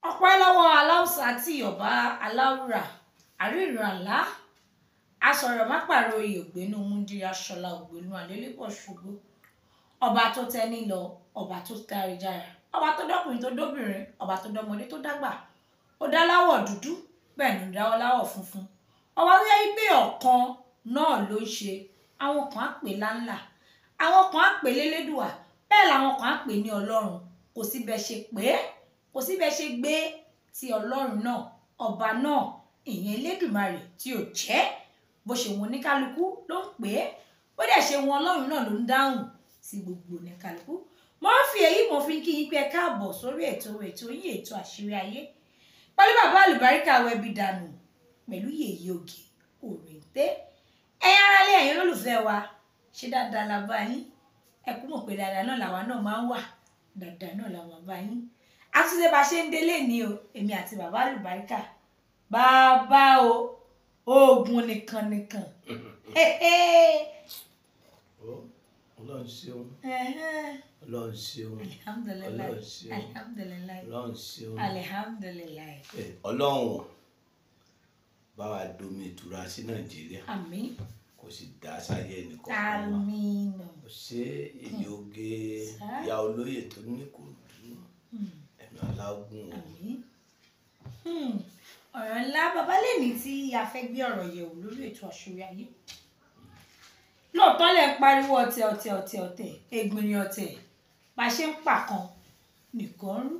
Ọpẹ́ lọ́wọ́ aláùsá tí ọba aláwùrà àríran àlá asọ̀rọ̀ mápàrọ̀ oyè ògbénu múndíá ṣọlá ògbénu àlélẹ́pọ̀ ṣubú ọba tó tẹ́ni lọ, ọba tó kárí jára, ọba tó dọ́kùnrin tó dóbìnrin, ọba tó dọ́mọdé tó dàgbà, ó dá láwọ̀ dúdú bẹ́ẹ̀ ni ó dá láwọ̀ funfun, ọba tó yẹ pé ọ̀kan náà ló ń ṣe. Àwọn kan á pè láńlà, àwọn kan á pè lélédùà, bẹ́ẹ̀ làwọn kan á pè ní ọlọ́run. Kò sí bẹ́ẹ̀ ṣe pé, kò sí bẹ́ẹ̀ ṣe gbé ti ọlọ́run náà, ọba náà, ìyẹn Elédùmarè tí ò jẹ́. Bó ṣe wọn oníkálukú ló ń pè é, bó dẹ̀ ṣe wọn ọlọ́run náà ló ń dáhùn sí gbogbo oníkálukú. Mo ń fi èyí mo fi ń kí yín pé ẹ káàbọ̀ sórí ètò ètò yín, ètò àṣírí ayé pẹ̀lú bàbá àlùbáríkà wẹbi dànù pẹ̀lú yèyé oge òrèǹté. Ẹ̀yin aráalé, ẹ̀yin olólùfẹ́ wa, ṣé dáadáa la bá yín? Ẹ kú mọ̀ pé dáadáa náà làwa náà máa ń wà, dáadáa náà làwa bá yín. Àtúnṣe bá ṣe ń délé ní o, èmi àti bàbá àlùbáríkà, bàbá o, oògùn nìkan nìkan. Ọlọ́run ṣeun, Ọlọ́run ṣeun, Alhamdulilayi, Ọlọ́run ṣeun, alhamdulilayi, Ọlọ́run ṣeun, alhamdulilayi. Ọlọ́run bá wa domi ìtura sí Nàìjíríà. Àmín. Kò sì dá sáyé ẹnìkọ̀ọ̀kan wa. Àmín. Kò ṣe èyí oge ìyá olóyè tó ní kò dùn ẹ̀mí alágùn o. Àmín. Ọ̀rọ̀ ńlá bàbá lẹ́ni tí a fẹ́ gbé ọ̀rọ̀ yẹ̀wò lórí ètò àṣírí ayé. Lóòótọ́ lẹ̀ ń pariwo ọ̀tẹ̀ ọ̀tẹ̀ ọ̀tẹ̀ ọ̀tẹ̀ ègbìnrin ọ̀tẹ̀ bá ṣe ń pa kan nìkan rú.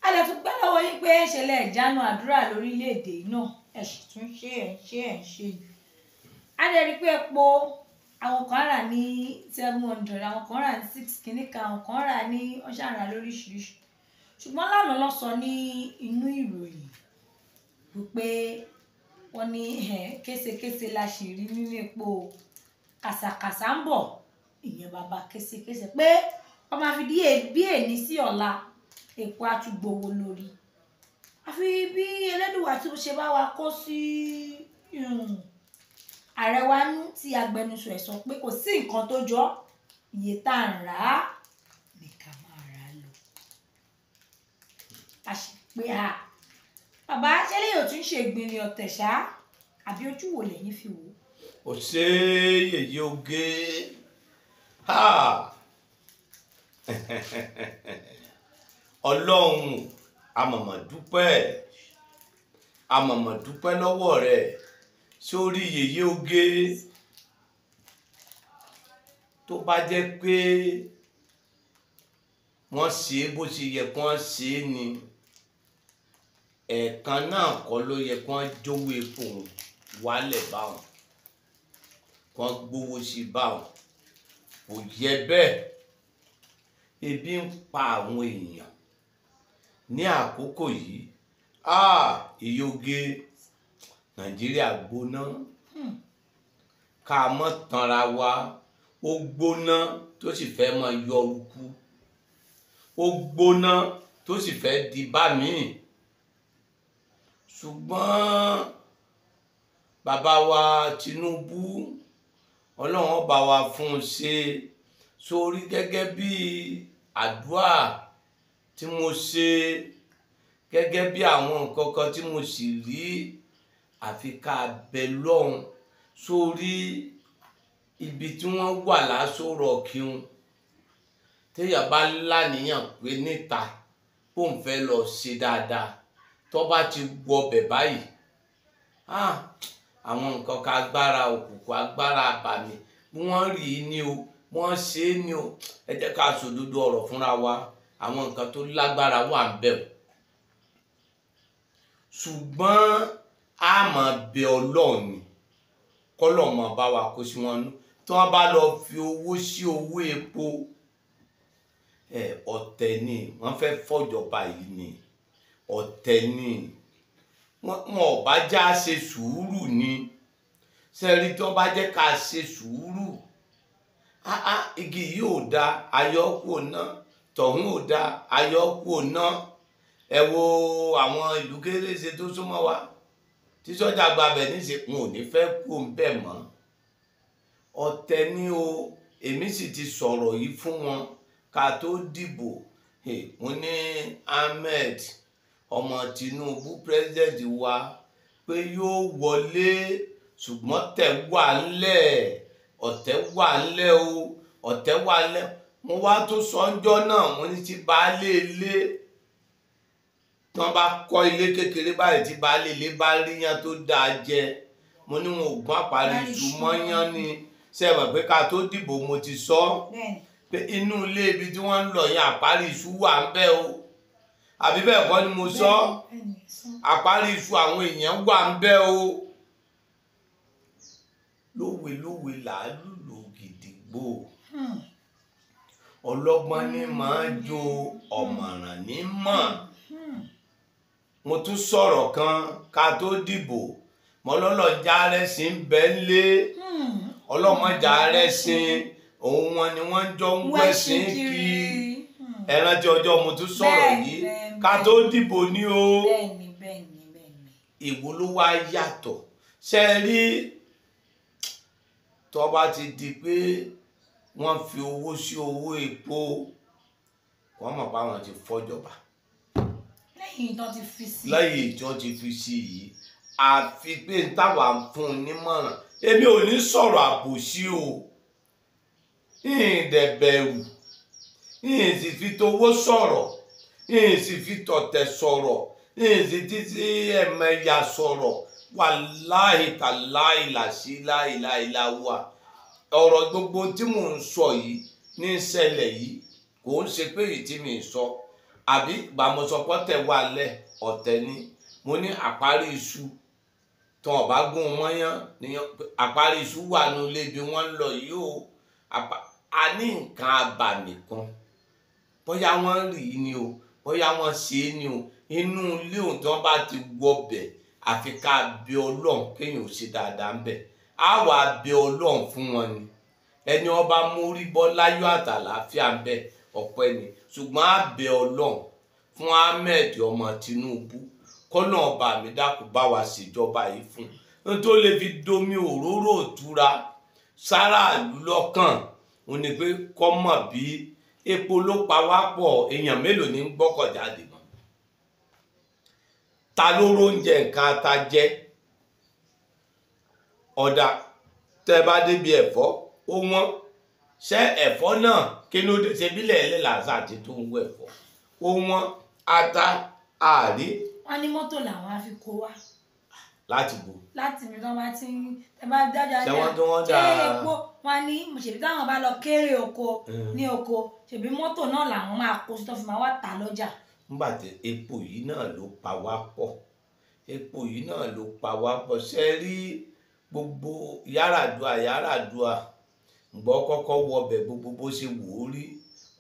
A lè tún gbẹ́ lọ́wọ́ yín pé ṣẹlẹ̀ ìjánu àdúrà lórílẹ̀‐èdè náà, ẹ sì tún ṣe ẹ̀ ń ṣe ẹ̀ ń ṣe yìí. A lè rí i pé epo àwọn kan rà ní 700, àwọn kan rà ní 6 kìíní kan, àwọn kan rà ní ọ̀ṣàrà lóríṣiríṣi. Ṣùgbọ́n lánàá ló sọ ní inú ìròyìn wípé wọ́n ní késekése la ṣì rí nínú epo, kàsàkàsà ń bọ̀, ìyẹn bàbá késekése pé wọ́n máa fi bí èní sí ọ̀la epo á tún gbowó lórí. Àfi bí Elédùwà tí ó ṣe bá wa kó sí ààrẹ wa nú tí agbẹnusọ ẹ̀ sọ pé kò sí nǹkan tó jọ iye tá à ń rà á ní ká máa rà á lọ. A sì pé a bàbá ṣé lè yóò tún ṣe ìgbìnrin ọ̀tẹ̀ ṣá, àbí ojú wo lẹ́yìn fi wò ó? Kò ṣe yèyé oge. Ọlọ́run amọ̀mọ̀ dúpẹ́, amọ̀mọ̀ dúpẹ́ lọ́wọ́ rẹ̀ sórí yèyé oge. Tó bá jẹ́ pé wọ́n ṣe bó ṣe yẹ kí wọ́n ṣe é ni, ẹ̀ẹ̀kan náà kọ́ ló yẹ kí wọ́n jówó epo wálẹ̀ báwọn, kí wọ́n gbówó sí báwọn. Kò yẹ bẹ́ẹ̀. Ebi ń pa àwọn èèyàn ní àkókò yìí. Yèyé oge, Nàìjíríà gbóná, ká mọ́ tanra wa, ó gbóná tó sì fẹ́ máa yọ ọrùkú, ó gbóná tó sì fẹ́ di bá mi. Ṣùgbọ́n bàbá wa Tinubu, Ọlọ́run bá wa fún un ṣe sórí gẹ́gẹ́ bí àdúrà tí mo ṣe, gẹ́gẹ́ bí àwọn nǹkan kan tí mo sì rí, àfi ká bẹ lọ́hùn sórí ibi tí wọ́n wà lásòrò kíun. Téèyàn bá láníyàn pé níta bóun fẹ́ lọ ṣe dáadáa, tó bá ti wọbẹ̀ báyìí, àwọn nǹkan kan agbára òkùnkùn, agbára àbàmì, bí wọ́n rí i ní o, bí wọ́n ṣe é ní o. Ẹ jẹ́ ká sòdodo ọ̀rọ̀ fúnra wa, àwọn nǹkan tó lágbára wà ń bẹ̀ o. Ṣùgbọ́n a máa bẹ Ọlọ́run ni, kọ́lọ́run máa bá wa kó sí wọn nú. Tí wọ́n bá lọ fi owó sí owó epo, ọ̀tẹ̀ ni wọ́n fẹ́ fọ́jọba yìí ni, ọ̀tẹ̀ ni. Wọn ò bá já ṣe sùúrù ni. Sẹ́rí tí wọ́n bá jẹ́ ká ṣe sùúrù, igi yìí ò da, ayọ́kù ò ná, tọ̀hún ò da, ayọ́kù ò ná. Ẹ wo àwọn ìlú kéréje tó súnmọ́ wa tí sọ́jà gba abẹ níṣe, wọn ò ní fẹ́ kú òun bẹ́ẹ̀ mọ́. Ọ̀tẹ̀ ni o. Èmi sì ti sọ̀rọ̀ yìí fún wọn ká tó dìbò. Mo ní Ahmed ọmọ Tinubu president wa pé yóò wọlé, ṣùgbọ́n tẹ̀ wà ńlẹ̀, ọ̀tẹ̀ wà ńlẹ̀ o, ọ̀tẹ̀ wà ńlẹ̀. Mo wá tún sọ ńjọ́ náà, mo ní tí baálé ilé tí wọ́n bá kọ́ ilé kékeré báyìí, tí baálé ilé bá ríyàn tó dáa jẹ, mo ní wọn ò gbọ́n àparí iṣu mọ́yán ni. Ṣe mọ̀ pé ká tó dìbò mo ti sọ pé inú ilé ibi tí wọ́n ń lọ yẹn àparí iṣu wà ń bẹ̀ o, àbí bẹ́ẹ̀ kọ́ ni mo sọ? Àparí iṣu àwọn èèyàn wà ń bẹ̀ o. Lówe lówe làá lùlù gidigbo, ọlọ́gbọ́n ní máa jó, ọ̀mọ̀ràn ní mọ̀. Mo tún sọ̀rọ̀ kan ká tó dìbò, mo lọ́lọ́jà rẹ̀ sí ń bẹ́ lé, ọlọ́mọjà rẹ̀ sí òun wọn ni wọ́n jọ ń wẹ̀sìn kí. Ẹ rántí ọjọ́ mo tún sọ̀rọ̀ yìí ká tó dìbò ní o. Èwo ló wá yàtọ̀? Ṣe rí tó bá ti di pé wọ́n fi owó sí owó epo, wọ́n mọ̀ pé àwọn ti fọ́jọba lẹ́yìn tó ti fi sí, lẹ́yìn tó ti fi sí yìí. Àfi pé táwa ń fún un nímọ̀ràn, èmi ò ní sọ̀rọ̀ àbòsí o, ìdẹ̀bẹ̀rù, ìyìn sì fi towó sọ̀rọ̀, ìyìn sì fi tọ̀tẹ̀ sọ̀rọ̀, ìyìn sì títí ẹ̀mẹ̀yà sọ̀rọ̀. Wàláhì tàláhì làṣí láìláìláwà. Ọ̀rọ̀ gbogbo tí mò ń sọ yìí ní ṣẹlẹ̀ yìí kò ń ṣe pé èyí tí mi ń sọ, àbí gbàmọ̀sọpọ̀ tẹ̀ wà lẹ̀ ọ̀tẹ̀ ni. Mo ní àparí iṣu tán ọ̀bá gún mọ́yán ní àparí iṣu wà ní ilé ibi wọ́n ń lọ yìí o. A ní nǹkan abàmì kan, bóyá wọ́n rí i ni o, bóyá wọ́n ṣe é ni o, inú ilé òun tí wọ́n bá ti wọbẹ̀, àfi ká bẹ Ọlọ́run kéèyàn ò ṣe dáadáa ń bẹ̀. Á wàá bẹ Ọlọ́run fún wọn ni, ẹni ọba mórí bọ́ láyọ̀ àtàlàáfíà ń bẹ̀ ọ̀pẹ ni. Ṣùgbọ́n á bẹ Ọlọ́run fún Ahmed ọmọ Tinubu, kọ́nà ọba mi dákun bá wa ṣèjọba yìí fún un tó lè fi domi òróró òtura sáráàlú lọ́kàn. Òun ni pé kọ́ mọ̀ bí epo ló pa wá pọ̀, èèyàn mélòó ní gbọ́kọ̀ jáde mọ́? Ta ló róúnjẹ nǹkan ata jẹ? Ọ̀dà tẹ́ bá débi ẹ̀fọ́ ó wọ́n. Ṣé ẹ̀fọ́ náà kí ló dé? Ṣe bílẹ̀ ẹlẹ́làsà àti tó ń wọ ẹ̀fọ́ ó wọ́n, ata àárí. Wọ́n ní mọ́tò làwọn á fi kó wá. Láti bo? Láti ibi tí wọ́n bá ti ń tẹ bá dájà ṣé wọ́n tó wọ́n dà epo wọ́n ní ṣèbí táwọn bá lọ kéré oko ní oko, ṣèbí mọ́tò náà làwọn máa kó sí tó fi máa wá tà lọ́jà. Nígbà tí epo yìí náà ló pa wá pọ̀, epo yìí náà ló pa wá pọ̀. Ṣe rí gbogbo Yar'Adua Yar'Adua ǹgbọ́ kọ́kọ́ wọbẹ̀, gbogbo bó ṣe wò ó rí,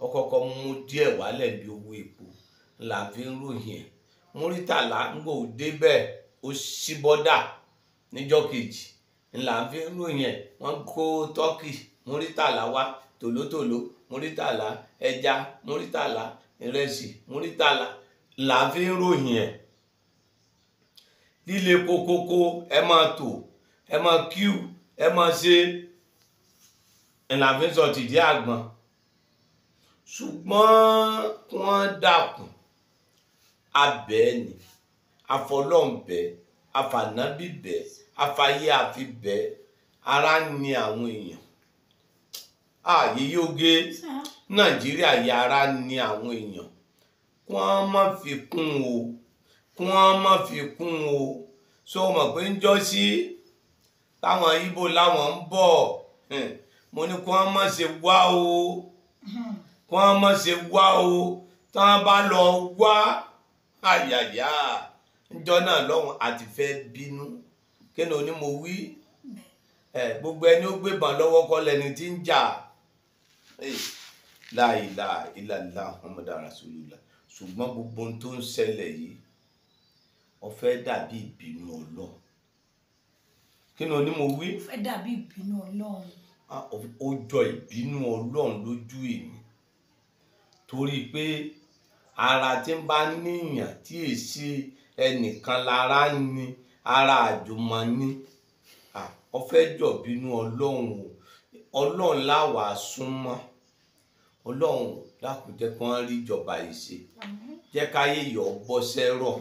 ó kọ́kọ́ mú díẹ̀ wálẹ̀ bí owó epo là fi ń ròyìn ẹ̀. Múrítàlá ń gbò débẹ̀, ó ṣí bọ́dà níjọ́ kejì là fi ń ròyìn ẹ̀. Wọ́n kó tọ́kì Múrítàlá wá, tòlótòló Múrítàlá, ẹja Múrítàlá, ìrẹsì Múrítàlá là fi ń ròyìn ẹ̀. Líle kokoko, ẹ máa tò, ẹ máa kíù, ẹ máa ṣe là fi ń sọ tìdí àgbọn. Ṣùgbọ́n wọ́n dàkún abẹ́ ni, afọlọ́ǹbẹ, afànábìbẹ, afayé àfibẹ, ara ni àwọn èèyàn. Ààyè oge Nàìjíríà yìí, ara ni àwọn èèyàn. Kí wọ́n má fi kún o, kí wọ́n má fi kún o. So mọ̀ pé ń jọ́ sí táwọn Ìgbò láwọn ń bọ̀, mo ní kí wọ́n má ṣe wá o, kí wọ́n má ṣe wá o. Tí wọ́n bá lọ wá, àyàyà njọ́ náà lọ́hùn àti fẹ́ bínú. Kí ni oní mo wí? Gbogbo ẹni ó gbébọn lọ́wọ́ kọ́ lẹni tí ń jà. La ilaha illallah Muhammadu Rasulullah. Ṣùgbọ́n gbogbo ohun tó ń ṣẹlẹ̀ yìí, ó fẹ́ dàbí ìbínú Ọlọ́run. Kí ni oní mo wí? Ó fẹ́ dàbí ìbínú Ọlọ́run. Ó jọ ìbínú Ọlọ́run lójú èmi, torí pé ara tí ń bá níyàn tí èsì ẹnìkan lára ni, ara àjùmọ̀ ni. Ó fẹ́ jọ̀bínú Ọlọ́run o. Ọlọ́run láwàá súnmọ́. Ọlọ́run Dákun jẹ́ kí wọ́n rí ìjọba yìí ṣe, jẹ́ káyé yọ̀ bọ́ sẹ́rọ̀,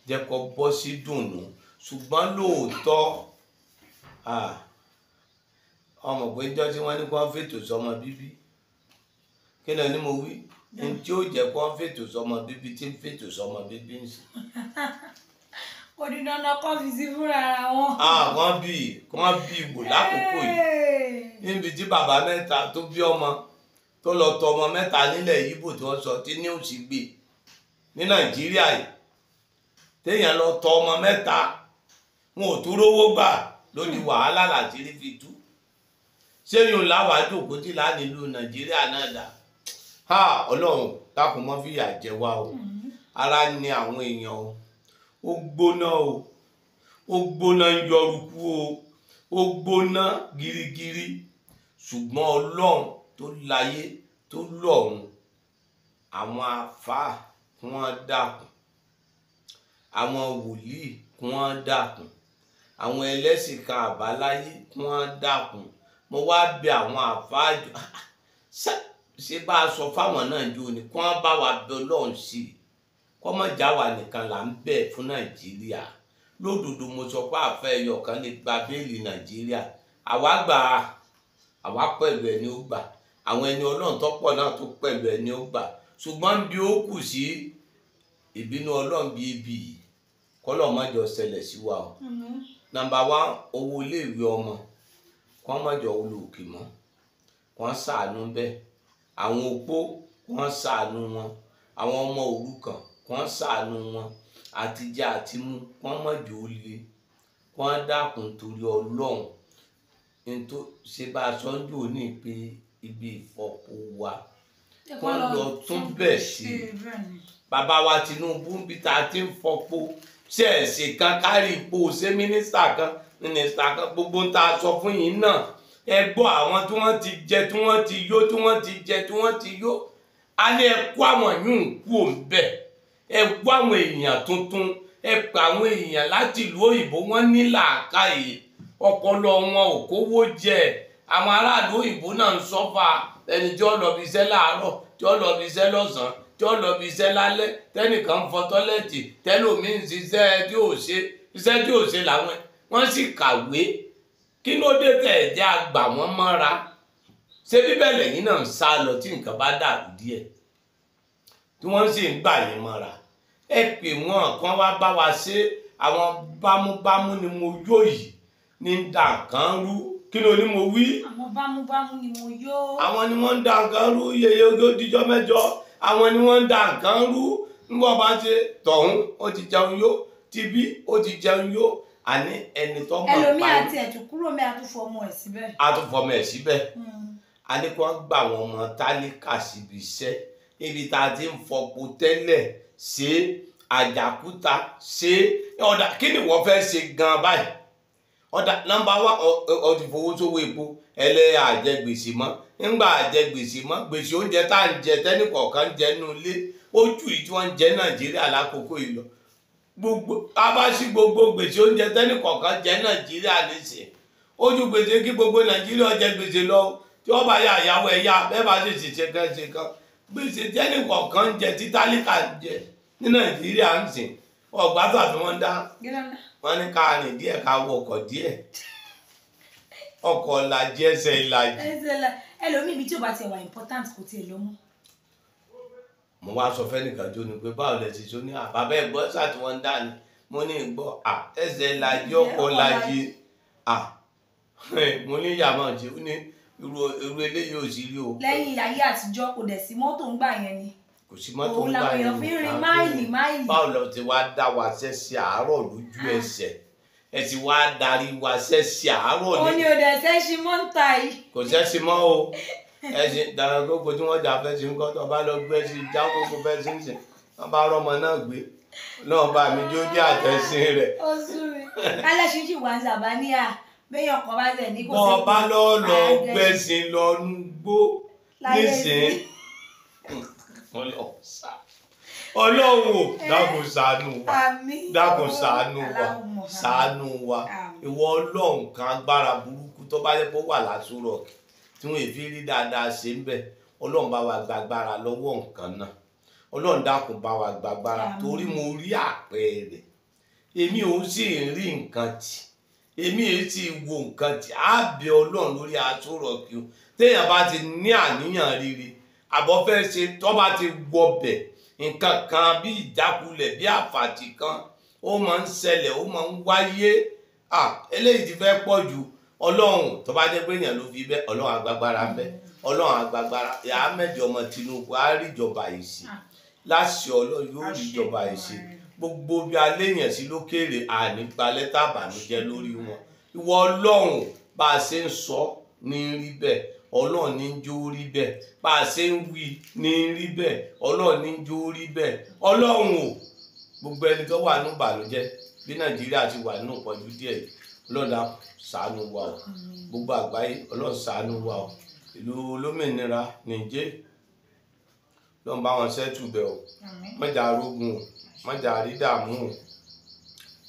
jẹ́ kó bọ́ sí dùnnú. Ṣùgbọ́n lóòótọ́ ọmọ pé jọ́ tí wọ́n ní kó fètò sọmọ bíbí, kí ló ní mo wí? Ní tí ó jẹ́ kó fètò sọmọ bíbí tí ń fètò sọmọ bíbí ń sìn. Kò ní dandan kọ́ fi sí fúnra ara wọn. Wọ́n bí wò lákòókò yìí níbi tí bàbá mẹ́ta tó bí ọmọ tó lọ tọ ọmọ mẹ́ta nílẹ̀ Yíbò tí wọ́n sọ tí ní òsì gbé ní Nàìjíríà yìí, téèyàn lọ tọ ọmọ mẹ́ta wọn ò tún rówó gbà lórí wàhálà láti rí fi tú. Ṣéyìn làwàá jòkó tí láà nílùú Nàìjíríà náà dà? Ha, Ọlọ́run dákun mọ́ fìyà jẹ wá o. Ara ni àwọn èèyàn o, ó gbóná o, ó gbóná ń yọrùkú o, ó gbóná girigiri. Ṣùgbọ́n Ọlọ́run tó láyé tó lọ́run, àwọn àfáà kí wọ́n dákun, àwọn wòlíì kí wọ́n dákun, àwọn ẹlẹ́sìn kan àbáláyé kí wọ́n dákun. Mo wá bẹ̀ àwọn àfáà jù, ṣé bá a sọ fáwọn náà jù ni kí wọ́n bá wa bẹ̀ Ọlọ́run sí i, kọ́mọ̀já wa nìkan là ń bẹ̀ fún Nàìjíríà. Lódodo mo sọ pé àfẹ́ ẹyọ kan lè gba béèlì Nàìjíríà, àwa gbà á, àwa pẹ̀lú ẹni ó gbà, àwọn ẹni Ọlọ́run tó pọ̀ náà tó pẹ̀lú ẹni ó gbà. Ṣùgbọ́n bí ó kù sí ìbínú Ọlọ́run bí ibi yìí, kọ́lọ̀ má jọ ṣẹlẹ̀ sí wa o. Nàmbà wá, owó iléèwé ọmọ kọ́ má jọ olùkì mọ́, kọ́ ṣàánú bẹ́ẹ̀. Àwọn opó kọ́ ṣàánú wọn, àwọn ọmọ òrukàn kọ́ ṣàánú wọn, àtijẹ àtimú kọ́ má jọ ó le, kọ́ dákun torí Ọlọ́run. Ntó ṣe bá a sọ ń jò ní pé ibi ìfọpo wa kọ́ lọ tún bẹ̀ sí. Bàbá wa Tinubu ń bí ta ti ń fọpo, ṣe ẹ̀ ṣe kan kárí ipò, ṣé mínísítà kan gbogbo ń ta sọ fún yín náà. Ẹ gbọ́ àwọn tí wọ́n ti jẹ tí wọ́n ti yó, tí wọ́n ti jẹ tí wọ́n ti yó. A ní ẹ kó àwọn yún kú òun bẹ̀, ẹ kó àwọn èèyàn tuntun, ẹ pa àwọn èèyàn láti ìlú òyìnbó, wọ́n ní làákàyè, ọpọlọ wọn ò kówó jẹ. Àwọn aráàlú òyìnbó náà ń sọ́fà ẹni tí ó lọ bí iṣẹ́ láàárọ̀, tí ó lọ bí iṣẹ́ lọ́sàn-án, tí ó lọ bí iṣẹ́ lálẹ́, tẹ́nìkan ń fọ tọ́lẹ́ẹ̀tì, tẹ́lòmíín ṣiṣẹ́ tí ò ṣe, iṣẹ́ tí ò ṣe làwọn wọ́n sì kàwé. Kí ló dé tẹ̀ ẹ̀ jẹ́ àgbà wọn mọ́ra? Ṣé bíbẹ̀ lẹ́yìn náà ń sá lọ tí nǹkan bá dàrú díẹ̀ tí wọ́n sì ń gbà yín mọ́ra? Ẹ pè wọ́n kán wá bá wa ṣe. Àwọn bámúbámú ni mo yó yìí ní dà nǹkan rú. Kí ló ní mo wí? Àwọn bámúbámú ni mo yó. Àwọn ni wọ́n ń dà nǹkan rú. Yeye ogó díjọ́ mẹ́jọ. Àwọn ni wọ́n ń dà nǹkan rú. Nígbà bá ṣe tọ̀hún, ó ti jẹun yó, tibí ó ti jẹun yó. Àní ẹni tó mọ̀ pa ẹlòmíì àti ẹ̀tún kúrò mẹ́ àtúfọmọ ẹ̀ síbẹ̀. Àtúfọmọ ẹ̀ síbẹ̀. A ní kí wọ́n gbà wọ́n ọmọ tálíkà síbi iṣẹ́ níbi tá a ti ń fọpo tẹ́lẹ̀, ṣe àjàkúta, ṣe ọ̀dà. Kí ni wọ́n fẹ́ ṣe gan-an báyìí? Ọ̀dà nọ́mbà wá, ọ ti fowó sówó epo, ẹlẹ́yà àjẹgbèsè mọ́. Ńgbà àjẹgbèsè mọ́, gbèsè oúnjẹ tá à ń jẹ tẹ́nìkọ̀ọ̀kan ń jẹ nínú ilé, ó jù yìí tí wọ́n ń jẹ Nàìjíríà lákòókò yìí lọ. Gbogbo abáṣí gbogbo gbèsè oúnjẹ tẹ́nìkọ̀ọ̀kan jẹ Nàìjíríà nísìn, ó ju gbèsè kí gbogbo Nàìjíríà jẹ gbèsè lọ. Tí wọ́n bá yà àyàwó ẹ̀ yá bẹ́ẹ̀ bá sì ṣiṣẹ́ kan ṣe kan, gbèsè tẹ́nìkọ̀ọ̀kan jẹ tí tálíkà ń jẹ ní Nàìjíríà ń sìn. Ọgbà tàbí wọ́n dá wọ́n ní ká rìn díẹ̀ ká wọ ọkọ̀ díẹ̀, ọkọ̀ làjì ẹsẹ̀ ìlàjì. Ẹlòmíì ibi tí ó bá ti wà important kò tiẹ̀ lọ mú. Mo wá sọ fẹ́nìkan jó ni pé báwo lẹ ti sọ ní àbábẹ́ ẹ̀gbọ́n sá tí wọ́n ń dá ni. Mo ní ìgbọ́ ẹsẹ̀ ìlàjì ọkọ̀ làjì. Mo ní ìyá máa ṣe ó ní irú eléyìí ò sí rí o. Lẹ́yìn ayé àtijọ́ kò dẹ̀ sí mọ́tò ń gbà yẹn ni. Kò sí mọ́tò ń gbà yẹn ni. Òun làwọn èèyàn fi ń rin máìlì. Báwo lọ ti wá dá wa sẹ́sẹ̀ àárọ̀ lójú ẹsẹ̀? Ẹ ti wá darí wa sẹ́sẹ̀ àárọ̀ ni. Ó ní o dẹ̀ sẹ́sì mọ́ ń ta yìí. Kò sẹ́sì mọ́ o. Ẹsìn dàrá kókó tí wọ́n jà fẹ́ sí ń kọ́ tó bá lọ gbé sí já kókó fẹ́ sí ń sìn. Wọ́n bá rọ́mọ náà gbé. Náà bá mi jó dé àtẹ̀sìn rẹ̀. Ó sú mi. Kálẹ̀ ṣíṣì wà ń sàbá ní à. Béèyàn kan bá tẹ̀ ní kò sí. Bọ́ bá lọ lọ gbẹ̀sìn lọ nugbó nísìn. Ọlọ́run ò dákun ṣàánú wa, dákun ṣàánú wa, ṣàánú wa. Ìwọ Ọlọ́run kan agbára burúkú tó bá yẹ kó wà lásùrọ̀ tí wọ́n fi rí dáadáa ṣe ń bẹ̀. Ọlọ́run bá wa gbàgbára lọ́wọ́ nǹkan náà. Ọlọ́run dákun bá wa gbàgbára, torí mo rí àpẹẹrẹ. Èmi ò sì rí nǹkan tì, èmi èyí ti wo nǹkan tì. Á bẹ Ọlọ́run lórí Aso Rock o. Téèyàn bá ti ní àníyàn rere àbọ̀ fẹ́ ṣe, tó bá ti wọbẹ̀ nǹkan kan bí ìjákulẹ̀ bí àfàtì kan ó máa ń ṣẹlẹ̀, ó máa ń wáyé. Eléyìí ti fẹ́ pọ̀ jù. Ọlọ́run tó bá jẹ́ pé èèyàn ló fi bẹ́, Ọlọ́run àgbàgbára ń bẹ, Ọlọ́run àgbàgbára. Ahmed ọmọ Tinubu á rí ìjọba yìí sí láṣẹ Ọlọ́run, yóò rí ìjọba yìí sí. Gbogbo bí aléyàn sí lókèrè, àní gba lẹ́tà àbànújẹ́ lórí wọn. Ìwọ Ọlọ́run, bá a ṣe ń sọ ní rí bẹ́ẹ̀, Ọlọ́run ní jó rí bẹ́ẹ̀. Bá a ṣe ń wí ní rí bẹ́ẹ̀, Ọlọ́run ní jó rí bẹ́ẹ̀. Ọlọ́run o, gbogbo ẹni tó wà ní ìbànújẹ́ bí Nàìjíríà ti wà nínú ìpọ́njú díẹ̀, Ọlọ́run dá ṣàánú wa o. Gbogbo àgbáyé, Ọlọ́run ṣàánú wa o. Ìlú olómìnira Nìjẹ́, Ọlọ́run bá wọn ṣẹ́tù bẹ̀ o. Mọ́jà arógun o, mọ́jà àrídàmú o.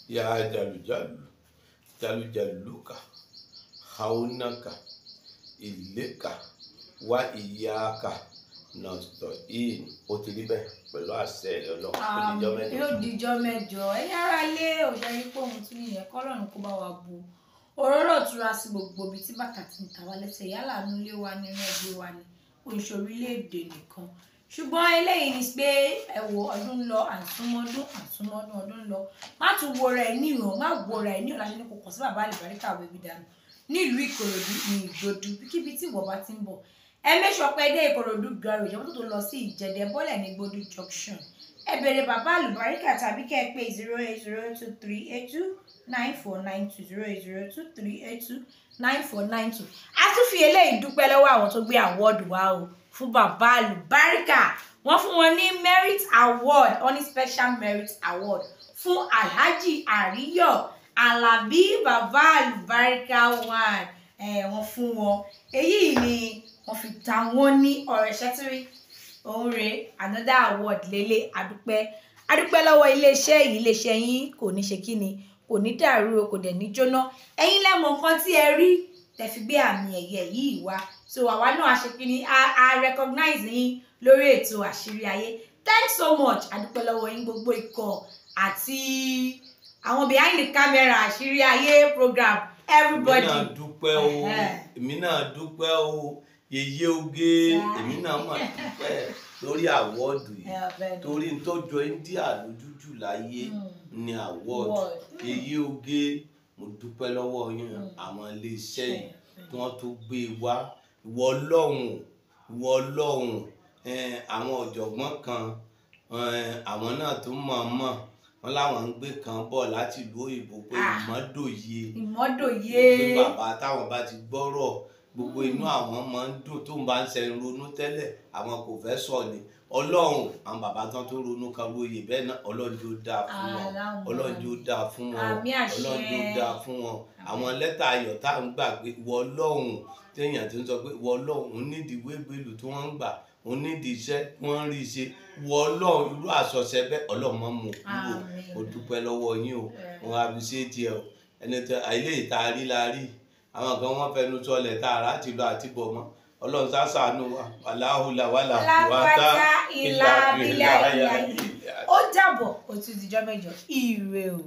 Ya jàlùjàlù jàlùjàlùkà haunaka ìlẹ́kà wá ìyáka nọ̀tọ̀ in. Ó ti rí bẹ́ẹ̀ pẹ̀lú àṣẹ rẹ̀ Ọlọ́run. Ó dijọ́ mẹ́jọ. Yóò dijọ́ mẹ́jọ. Ẹ̀yin ará ilé, òṣèré pé òun tún nìyẹn. Kọ́lọ́run kó bá wa bu òróró ìtura sí gbogbo ibi tí bàtà ti ń ta wá lẹ́sẹ̀, yálà nínú ilé wa nínú ẹbí wa ni, oṣù orílẹ̀-èdè nìkan. Ṣùgbọ́n eléyìí ni pé ẹ wo ọdún lọ, àsúnmọ́dún àsúnmọ́dún ọdún lọ. Má tún wo rẹ̀ níran, má wo rẹ̀ níran láṣẹ ní kò kàn sí bàbá àlùbáríkà bèbí dànù nílùú Ìkòròdú ní Ìgbòdú. Kíbi tí ìwọ bá ti ń bọ̀, ẹ mẹ́sọ̀ pé dé Ìkòròdú garage, ọmọ tó lọ sí Ìjẹ̀dẹ̀ bọ́lẹ̀ ní Gbódú junction. Ẹ bèrè bàbá àlùbáríkà tàbí kẹ́ ẹ pé 08023829492, 08023829492. A tún fi eléyìí dúpẹ́ lọ́wọ́ àwọn tó gbé award wá o fún bàbá àlùbáríkà. Wọ́n fún wọn ní merit award, wọ́n ní special merit award fún Alhaji Àríyọ̀ Àlàbí bàbá àlùbáríkà one. Wọ́n fún wọn, èyí ni wọ́n fi ta wọ́n ní ọ̀rẹ́ ṣẹ́tìrì. Òun rèé another award lélẹ̀. Adúpẹ́, adúpẹ́ lọ́wọ́ iléeṣẹ́ yìí. Iléeṣẹ́ yín kò ní ṣe kíni, kò ní dàrú o, kò dẹ̀ ní jóná. Ẹ̀yin lẹ́mọ̀ nǹkan tí ẹ rí tẹ́ fi gbé àmì ẹ̀yẹ yìí wá. So àwa náà a ṣe kíni, a recognize yín lórí ètò Àṣírí Ayé. Thanks so much. Adúpẹ́ lọ́wọ́ yín, gbogbo ikọ̀ àti àwọn behind the camera Àṣírí Ayé program, everybody. Èmi náà dúpẹ́ o, èmi náà dúpẹ́ o, yèyé oge, èmi náà mà dúpẹ́ lórí àwọ́ọ̀dù yìí, torí n tọ́jọ́ India lójú jù láyé ni àwọ́ọ̀dù. Yèyé oge, mo dúpẹ́ lọ́wọ́ yín, àwọn iléeṣẹ́ yìí tí wọ́n tó gbé wá. Ìwọ Ọlọ́run, ìwọ Ọlọ́run, àwọn ọ̀jọ̀gbọ́n kan, àwọn náà tó mọ̀ mọ̀ wọn láwọn ń gbé kan bọ̀ láti ìlú òyìnbó pé ìmọ́dòye, ìmọ́dòye pé bàbá táwọn bá ti gbọ́rọ̀ gbogbo inú àwọn máa ń dùn, tó ń bá ń ṣe ronú tẹ́lẹ̀ àwọn kò fẹ́ sọ ni. Ọlọ́run, àwọn bàbá tán tó ronú kan lóye bẹ́ẹ̀ náà, Ọlọ́run jọ̀ọ́ dáa fún wọn, Ọlọ́run jọ̀ọ́ dáa fún wọn, Ọlọ́run jọ̀ọ́ dáa fún wọn. Àwọn lẹ́tà ayọ̀ tá à ń gbà pé ìwọ Ọlọ́run, téèyàn ti ń sọ pé ìwọ Ọlọ́run, òun nídìí ìwé ìgbélú tí wọ́n ń gbà, òun nídìí iṣẹ́ wọ́n ń rí ṣe. Ìwọ Ọlọ́run, irú àsọsẹ bẹ́ẹ̀ Ọlọ́run máa mú kúrò. Mo dúpẹ́ lọ́wọ́ yín o, mo appreciate ẹ o. Ẹni tó ilé ìta rí la rí, àwọn kan wọ́n fẹnu sọlẹ̀ tá a rà ti lọ àti bọ̀ mọ́. Ọlọ́run ṣàṣàánú wa, wàláhùlà wàlà wàtá ìlà bílà ìlà. Ó dàbọ̀, ó tún dijọ́ mẹ́jọ. Ire o.